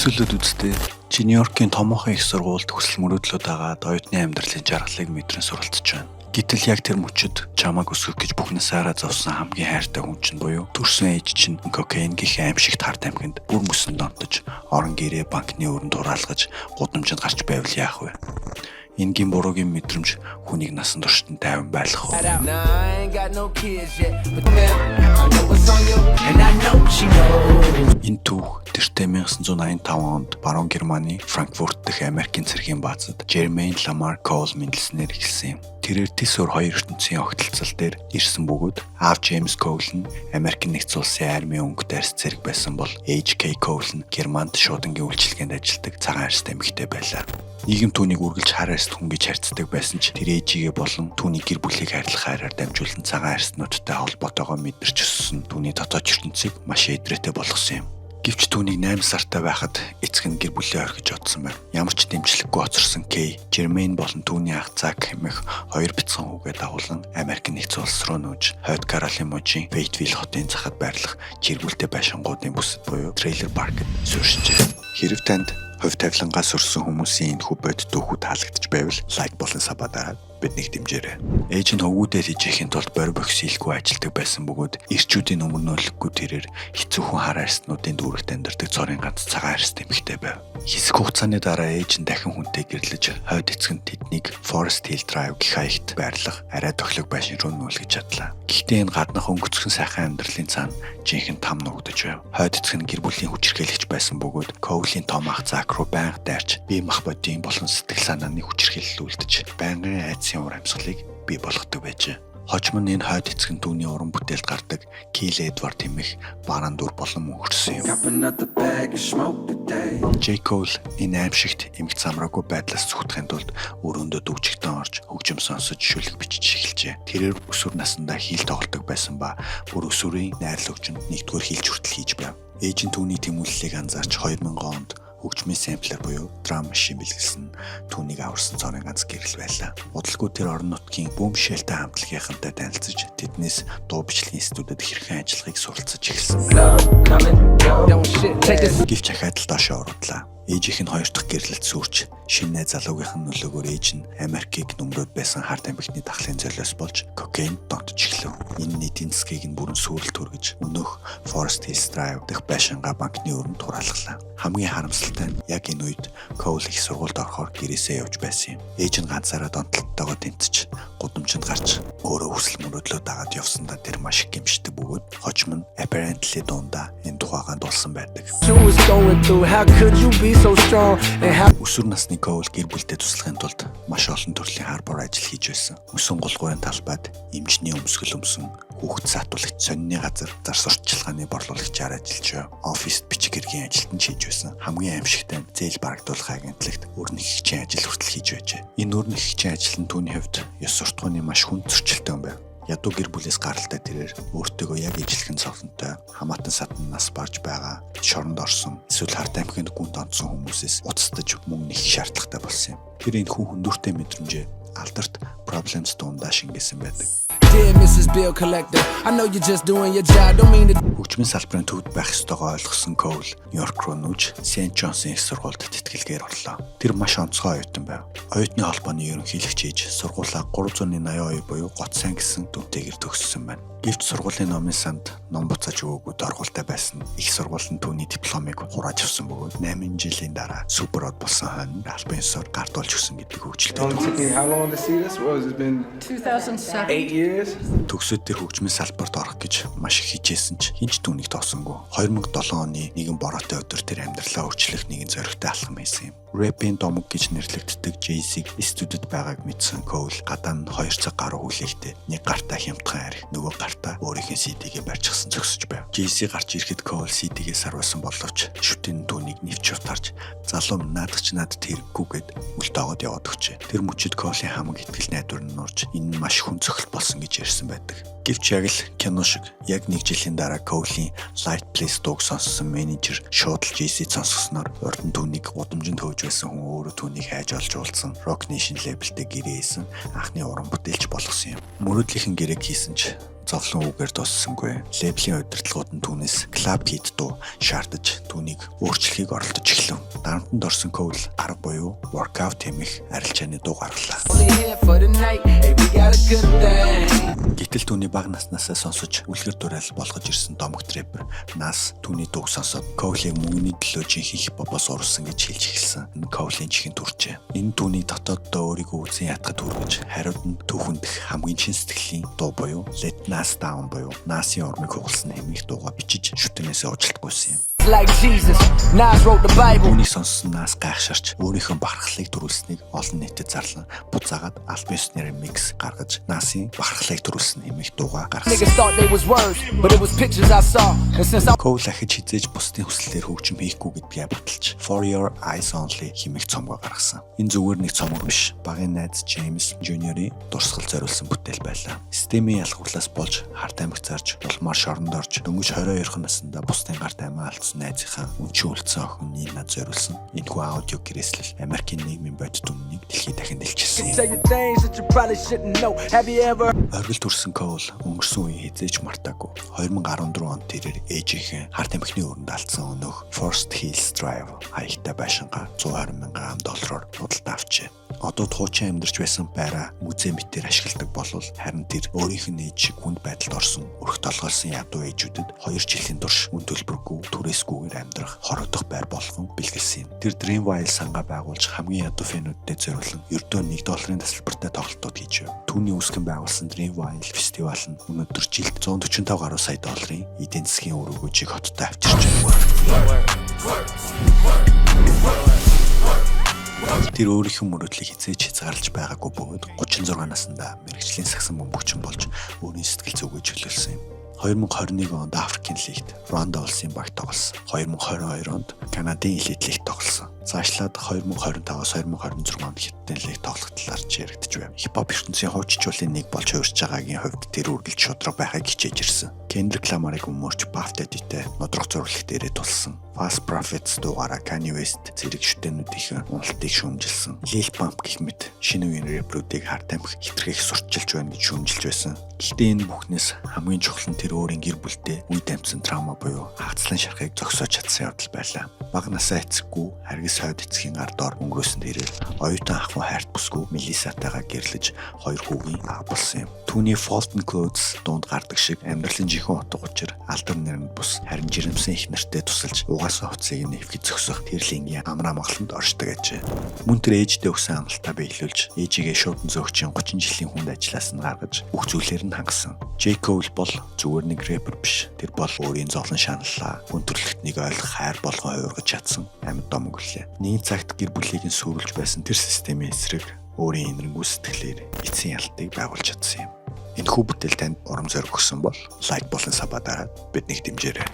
Төсөөлөд үз дээ. Чи Нью-Йоркийн томоохон их сургуульд хүсэл мөрөөдлөө дагаад оюутны амьдралын жаргалыг мэдрэн суралцж байна. Гэтэл яг тэр мөчид чамайг өсгөх гэж бүхнээсээ зовсон хамгийн хайртай хүн чинь буюу төрсөн ээж чинь кокаин гэх аймшигт хар тамхинд бүр мөсөнд донтож, орон гэрээ банкны өрөнд хураалгаж, гудамжинд гарч байвал яах вэ? Энгийн буруугийн мэдрэмж хүнийг насан туршид нь тайван байлгах уу? Nah, I ain't got no kids yet, but man, I know what's on you, and I know she knows. Энэ түүх тэртээ 1985 онд Баруун Германы Франкфурт дахь Америкийн цэргийн баазад Жермейн Ламар Коул мэндэлснээр эхэлсэн юм. Тэрээр тэс өөр хоёр ертөнцийн огтлцол дээр ирсэн бөгөөд аав Джеймс Коул нь Америкийн нэгдсэн улсын армийн өнгөтэй арьс цэрэг байсан бол ээж Кей Коул нь Германд шуудангийн үйлчилгээнд ажилладаг цагаан арьстай эмэгтэй байлаа. Нийгэм түүнийг үргэлж хар арьст хүн гэж харьцдаг байсан ч тэр ээжигээ болон түүний гэр бүлийг хайрлах хайраар дамжуулан цагаан арьснуудтай холбоотойгоо мэдэрч өссөн түүний дотоод ертөнцийг маш эдрээтэй болгосон юм. Гэвч түүнийг 8 сартай байхад эцэг нь гэр бүлээ орхиж одсон байна. Ямар ч дэмжлэггүй хоцорсон Кей, Жермейн болон түүний ах Зак хэмээх хоёр бяцхан хүүгээ дагуулан Америк нэгдсэн улс руу нүүж Хойд Каролин мужийн Фейтвилл хотын захад байрлах чиргүүлтэй байшингуудын бүсэд буюу трейлер паркт суурьшжээ. Хэрэв танд хувь тавилангаас өрсөн хүмүүсийн энэхүү бодит түүхүү таалагдж байвал like болон sub дараад биднийг дэмжээрэй. Ээж нь хөвгүүдээ тэжээхийн тулд борь бохис хийлгүй ажилладаг байсан бөгөөд эрчүүдийн өмнөлөхгүй тэрээр хэцүүхэн хар арьснуудын дүүрэгт амьдардаг цорын ганц цагаан арьстай эмэгтэй байв. Хэсэг хугацааны дараа ээж нь дахин хүнтэй гэрлэж, хойд эцэг нь тэднийг Forest Hill Drive гэх хаягт байрлах арай тохилог байшин руу нүүлгэж чадлаа. Гэхдээ энэ гаднах өнгөцгөн сайхан амьдралын цаана жинхэнэ там нуугдаж байв. Хойд эцэг нь гэр бүлийн хүчирхийлэгч байсан бөгөөд Коулийн том ах Зак руу байнга дайрч, бие махбодын болон сэтгэл санааны хүчирхийлэл үлдэж, байнгын айдсын уур амьсгалыг бий болгодог байжээ. Хожим нь энэ хойд эцэг нь түүний уран бүтээлд гардаг Кил Эдвард хэмээх бараан дүр болон мөнхөрсөн юм. Got another bag of smoke today. J. Cole энэ аймшигт эмх замраагүй байдлаас зугтахын тулд өрөөндөө дүүжигтэн орж хөгжим сонсож, шүлэг бичиж эхэлжээ. Тэрээр өсвөр насндаа хэл тоглодог байсан ба бүр өсвөрийн найрлагчинд нэгдүгээр хэлж хүртэл хийж байв. Ээж нь түүний тэмүүллийг анзаарч 2000 онд хөгжмийн sampler буюу drum machine бэлгэлсэн, түүнийг аварсан цорын ганц гэрэл байлаа. Удалгүй тэр орон нутгийн Boom Shelter хамтлагийнхантай танилцаж, тэднээс дуу бичлэгийн студид хэрхэн ажиллахыг суралцаж эхэлсэн байна. Love coming, go. Don't shit. Take this. Гэвч ахиад л доошоо оруудлаа. Ээжийнх нь хоёр дахь гэрлэлт сүйрч, шинэ найз залуугийнх нь нөлөөгөөр ээж нь Америкийг нүмрөөд байсан хар тамхины дахлын золиос болж кокаинд донтож эхлэв. Энэ нь эдийн засгийг нь бүрэн сүрэлт хүргэж, өнөөх Forest Hills Drive дэх байшингаа банкны өрөнд хураалгалаа. Хамгийн харамсалтай нь яг энэ үед Коул их сургуульд орохоор гэрээсээ явж байсан юм. Ээж нь ганцаараа донтолттойгоо тэмцэж, гудамжинд гарч өөрөө хүсэл мөрөөдлөө дагаад явсандаа тэр маш их гэмшдэг бөгөөд хожим нь Apparently дуундаа энэ тухайгаа дуулсан байдаг. You was going through. How could you be so strong? And how Өсвөр насны Коул гэр бүлдээ туслахын тулд маш олон төрлийн хар бор ажил хийж байсан. Мөсөн гулгуурын талбайд эмчний өмсгөл өмсөн, хүүхэд саатуулагч, сонины газар зар сурталчилгааны борлуулагчаар ажиллаж байв. Оффист бичиг хэргийн ажилтан ч хийж байсан. Хамгийн аймшигтай нь зээл барагдуулах агентлагт өр нөхөгчийн ажил хүртэл хийж байжээ. Энэ өр нөхөгчийн ажил нь түүний хувьд ёс суртахууны маш хүнд зөрчилтэй юм байв. Ядуу гэр бүлээс гаралтай тэрээр өөртөөгөө яг ижилхэн зовлонтой хамаатан садан нас барж байгаа, шоронд орсон, эсвэл хар тамхинд гүнд онцсон хүмүүсээс уцтаж мөнгө нэхэх шаардлагатай болсон юм. Тэр энэ хүн хүндүртэй мэдрэмжээ алдарт Problems дуундаа шингээсэн байдаг. Dear Mrs. Bill Collector, I know you're just doing your job. Don't mean to Хөгжмийн салбарын төвд байх ёстойгоо ойлгосон Коул Нью-Йорк руу нүүж, Сент Джонсын их сургуульд тэтгэлгээр орлоо. Тэр маш онцгой оюутан байв. Оюутны холбооны ерөнхийлөгч хийж, сургуулаа 382 буюу гоц сайн гэсэн дүнтэйгээр төгссөн байна. Гэвч сургуулийн номын санд ном буцааж өгөөгүй доргуултай байсан их сургууль нь түүний дипломыг хурааж авсан бөгөөд 8 жилийн дараа супер од болсон хойно албан ёсоор гардуулж өгсөн гэдэг хөгжилтэй. Only took me how long to see this? What was it been? 2007. 8 years? Төгсөөд тэр хөгжмийн салбарт орох гэж маш их хичээсэн ч хэн ч түүнийг тоосонгүй. 2007 оны нэгэн бороотой өдөр тэр амьдралаа өөрчлөх нэгэн зоригтой алхам хийсэн юм. Рэпийн домог гэж нэрлэгддэг Jay-Z студид байгааг мэдсэн Cole гадаа нь 2 цаг гаруй хүлээхдээ нэг гартаа хямдхан архи, нөгөө гартаа өөрийнх нь CD-гээ барьчихсан зогсож байв. Jay-Z гарч ирэхэд Cole CD-гээ сарвасан боловч шүтэн түүнийг нэвч утарч, "Залуу минь, наадах чи надад хэрэггүй" гээд үл тоогоод яваад өгчээ. Тэр мөчид Cole-ийн хамаг итгэл найдвар нь нурж, энэ нь маш хүн цохилт болсон гэж ярьсан байдаг. Гэвч яг л кино шиг яг нэг жилийн дараа Cole-ийн Light Please дууг сонссон менежер шууд л Jay-Z сонсгосноор урд нь түүнийг гудамжинд хөөж байсан хүн өөрөө түүнийг хайж олж уулзсан, Roc Nation label-тэй гэрээ хийсэн анхны уран бүтээлч болгосон юм. Мөрөөдлийнхэн гэрээг хийсэн ч зовлон үүгээр дуссангүй. Label-ийн удирдлагууд нь түүнээс Club Kid дуу шаардаж, түүнийг өөрчлөхийг оролдож эхлэв. Дарамтанд орсон Cole арга буюу workout хэмээх арилжааны дуу гаргалаа. Only here for the night. Hey, we got a good thing. Гэтэл түүний бага наснаасаа сонсож үлгэр дуурайл болгож ирсэн домогт рэпер Nas түүний дууг сонсоод Cole-ийг мөнгөний төлөө жинхэнэ хипхопоос урвсан гэж хэлж эхэлсэн. Энэ Cole-ийн чихэнд хүрчээ. Энэ түүнийг дотооддоо өөрийгөө үзэн ядахад хүргэж, хариуд нь түүхэндх хамгийн чин сэтгэлийн дуу буюу Let Nas Down буюу Nas-ийн урмыг хугалсан хэмээх дуугаа бичиж шүтэнээсээ уучлалтгүйсэн юм. Like Jesus, Nas wrote the Bible. Үүнийг сонссон Nas гайхширч, өөрийнхөө бахархлыг төрүүлснийг олон нийтэд зарлан, буцаагаад албан ёсны remix гаргаж, Nas-ийн бахархлыг төрүүлсэн хэмээх дуугаа гаргасан. Niggas thought they was words, but it was pictures I saw. And since I Cole ахиж хэзээ ч бусдын хүслээр хөгжим хийхгүй гэдгээ баталж, For Your Eyes Only хэмээх цомгоо гаргасан. Энэ зүгээр нэг цомог биш. Багын найз James Jr-ийн дурсгал зориулсан бүтээл байлаа. Системийн ялгуурлаас болж хар тамхи зарж, улмаар шоронд орж, дөнгөж 22 наснда бусдын гарт амиа алдсан найзынхаа өнчин үлдсэн охин Нинад зориулсан энэхүү аудио гэрээслэл Америкийн нийгмийн бодит үнэнийг дэлхий дахинд илчилсэн юм. tell you things that you probably shouldn't know. Have you ever Оргил төрсэн Cole өнгөрсөн үеийг хэзээ ч мартаагүй. 2014 онд тэрээр ээжийнхээ хар тамхины өрөнд алдсан өнөөх Forest Hills Drive хаягтай байшингаа 120 мянган доллараар худалдаа авчээ. Одууд хуучин амьдарч байсан байраа музей мэтээр ашигладаг болол харин тэр өөрийнх нь ээж шиг хүнд байдалд орсон, өрх толгойлсон ядуу ээжүүдэд 2 жилийн турш үн төлбөргүй, түрээсгүйгээр амьдрах хорогдох байр болгон бэлгэлсэн юм. Тэр Dreamville сангаа байгуулж, хамгийн ядуу fan-үүддээ зориулан ердөө 1 долларын тасалбартай тоглолтууд хийж байв. Түүний үүсгэн байгуулсан Dreamville фестивал нь өнөөдөр жилд 145 гаруй сая долларын эдийн засгийн үр өгөөжийг хотод авчирч байна. Тэр өөрийнхөө мөрөөдлийг хэзээ ч хязгаарлаж байгаагүй бөгөөд 36 наснда мэргэжлийн сагсан бөмбөгчин болж өөрийн сэтгэл зүгээ чөлөөлсөн юм. 2021 онд Африкийн лигт Руанда улсын багт тоглосон. 2022 онд Канадын элит лигт тоглосон. Цаашлаад 2025-аас 2026 онд Хятадын лиг тоглох талаар ч яригдж байв. Хипхоп ертөнцийн хууччуулын нэг болж хувирч байгаагийн хувьд тэр үргэлж шударга байхыг хичээж ирсэн. Kendrick Lamar-ыг өмөрч, Puff Daddy-тэй нудрах зурлах дээрээ тулсан. False Prophets дуугаараа Kanye West зэрэг шүтээнүүдийн уналтыг шүүмжилсэн. Lil Pump гэх мэт шинэ үеийн рэпрүүдийг хар тамхи хэтэрхий их сурталчилж байна гэж шүүмжилж байсан. Гэхдээ энэ бүхнээс хамгийн чухал нь тэр өөрийн гэр бүлтэй үе дамжсан trauma буюу хагацлын шархыг зогсоож чадсан явдал байлаа. Бага насаа эцэггүй, харгас хойд эцгийн гар доор өнгөрөөсөн тэрээр оюутан ахуй хайрт бүсгүй Мелисатайгаа гэрлэж, хоёр хүүгийн аав болсон юм. Түүний Folding Clothes дуунд гардаг шиг амьдралын жинхэнэ утга учир алдар нэрэнд бус, харин жирэмсэн их нэртэй тусалж, угаасан хувцсыг нь эвхэж зогсох тэр лингийн амар амгаланд оршдог ажээ. Мөн тэр ээждээ өгсөн амлалтаа биелүүлж, ээжигээ шуудан зөөгчийн 30 жилийн хүнд ажлаас нь гаргаж, бүх зүйлээр нь хангасан. J. Cole бол зүгээр нэг рэпер биш. Тэр бол өөрийн зовлон шаналлаа, хүн төрөлхтнийг ойлгох хайр болгон хувиргаж чадсан амьд домог билээ. Нэг цагт гэр бүлийг нь сүрүүлж байсан тэр системийн эсрэг өөрийн энэрэнгүй сэтгэлээр эцсийн ялтыг байгуулж чадсан юм. Энэхүү бүтээл танд урам зориг өгсөн бол like болон sub дараад биднийг дэмжээрэй.